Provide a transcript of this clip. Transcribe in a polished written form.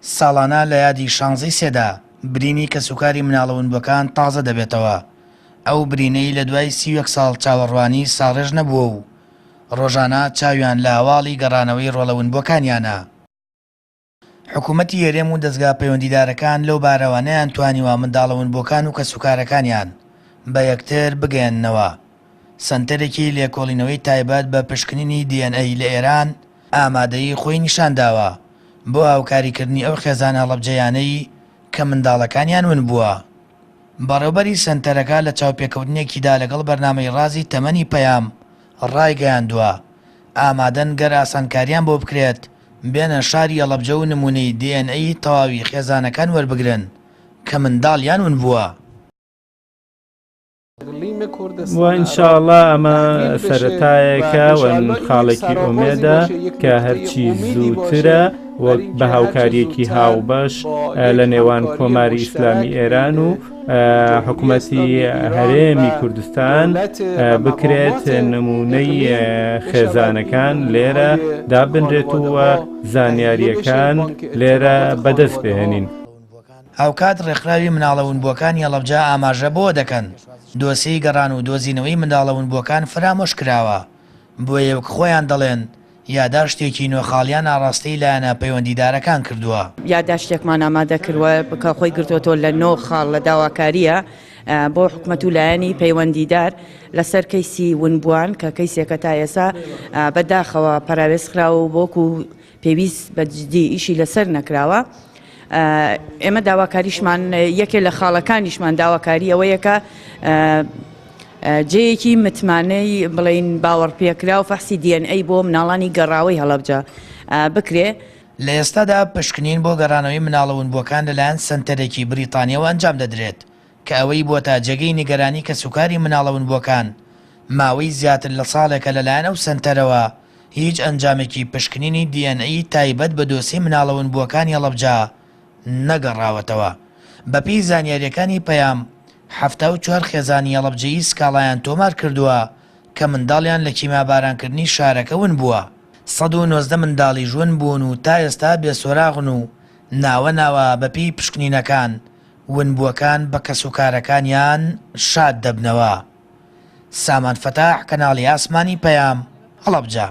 ساڵانە لە یادی شانزەی سێدا برینی کەسوکاری مناڵە ونبووەکان تازە دەبێتەوە، ئەو برینەی لە دوای 31 ساڵ چاوەڕوانی ساڕێژ نەبووە و ڕۆژانە چاویان لە هەواڵی گەڕانەوەی ڕۆڵە ونبووەکانیانە. حکومەتی هەرێم و دەزگا پەیوەندیدارەکان لەو بارەوە نەیانتوانیوە منداڵە ونبووەکان و کەسوکارەکانیان بە یەکتر بگەیەننەوە. سەنتەرێکی لێکۆڵینەوەی تایبەت بە پشکنینی DNA لە ئێران ئامادەیی خۆی نیشانداوە بۆ هاوکاریکردنی ئەو خێزانە هەڵەبجەیانەی کە منداڵەکانیان ونبووە. بەڕێوبەری سەنتەرەکە لە چاوپێکەوتنێکیدا لەگەڵ بەرنامەی ڕازی تەمەنی پەیام ڕایگەیاندووە، ئامادەن گەر ئاسانکاریان بۆ بکرێت بێنە شاری هەڵەبجە و نموونەی DNA تەواوی خێزانەکان وەربگرن کە منداڵیان ونبووە. و ان شاءاللە ئەمە سەرەتایەکە و خاڵێکی ئومێدە کە هەرچی زووترە وەک بە هاوکاریەکی هاوبەش لە نێوان کۆماری ئیسلامی ئێران و حکوومەتی هەرێمی کوردستان بکرێت نمونەی خێزانەکان لێرە دابنرێت و زانیاریەکان لێرە بەدەست بهێنین. هاوکات ڕێکخراوی مناڵە ونبووەکانی هەڵەبجە ئاماژە بەوە دەکەن، دۆسیەی گەڕان و دۆزینەوەی منداڵە ونبووەکان فەرامۆش کراوە، بۆیە وەک خۆیان دەڵێن یاداشتێکی نۆ خاڵیان ئاڕاستەی لایەنە پەیوەندیدارەکان کردووە. یاداشتێکمان ئامادە کردووە کە خۆی گرتووەتەوە لە نۆ خاڵ لە داواکارییە بۆ حکومەت و لایەنی پەیوەندیدار لەسەر کەیسی ونبووان کە کەیسێکە تا ئێستا بەداخەوە پەراوێز خراوە و وەکو پێویست بە جدی ئیشی لەسەر نەکراوە. ئێمە داواکاریشمان یەکێ لە خاڵەکانیشمان داواکاری ئەوەیە کە جێیەکی متمانەی بڵین باوەڕپێکرا و فەحسی DNA بۆ مناڵانی گەڕاوەی هەڵەبجە بکرێ. لە ئێستادا پشکنین بۆ گەڕانەوەی مناڵە ونبووەکان لەلایەن سەنتەرێکی بریتانییەوە ئەنجام دەدرێت، کە ئەوەی بووەتە جێگەی نیگەرانی کەسوکاری مناڵە ونبووەکان، ماوەی زیاتر لە ساڵێکە لەلایەن ئەو سەنتەرەوە هیچ ئەنجامێکی پشکنینی DNA تایبەت بە دۆسیەی مناڵە ونبووەکانی هەڵەبجە نەگەڕاوەتەوە. بەپێی زانیارییەکانی پەیام، 74 خێزانی هەڵەبجەیی سکاڵایان تۆمار کردووە کە منداڵیان لە کیمیابارانکردنی شارەکە ون بووە. 119 منداڵیش ون بوون و تا ئێستا بێسۆراغن و ناوە ناوە بەپێی پشکنینەکان ونبووەکان بە کەسوکارەکانیان شاد دەبنەوە. سامان فەتاح، کەناڵی ئاسمانی پەیام، هەڵەبجە.